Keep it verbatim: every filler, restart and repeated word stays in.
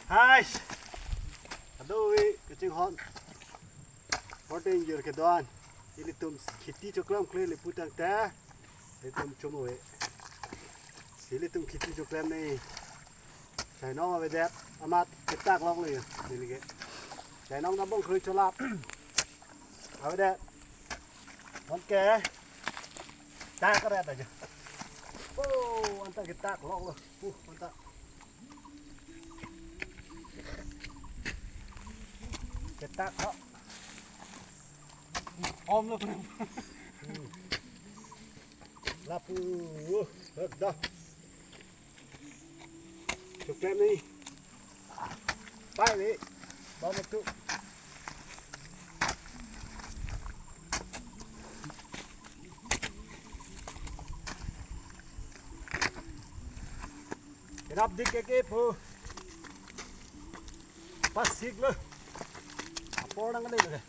Hai. Adovi kachinghon. Korte ingjir kedo-an. Ilitum kheti choklemkle lapu tangte, ilitum chomove. Ilitum kheti choklem ni. Chainong avedet amat ketak lok le neli ke. Chainong ta bong khrui cholap. Avedet. Anke. Tak kare ta jo. Oh, anta ketak lok lo. Uh, anta. Ketak lok. Om lo. Lapu. Uh, dah. Choklem ni. Pai ni. Bom tu. Rap dik ke ke pu. Pas sik lo. Apor nang kali lo.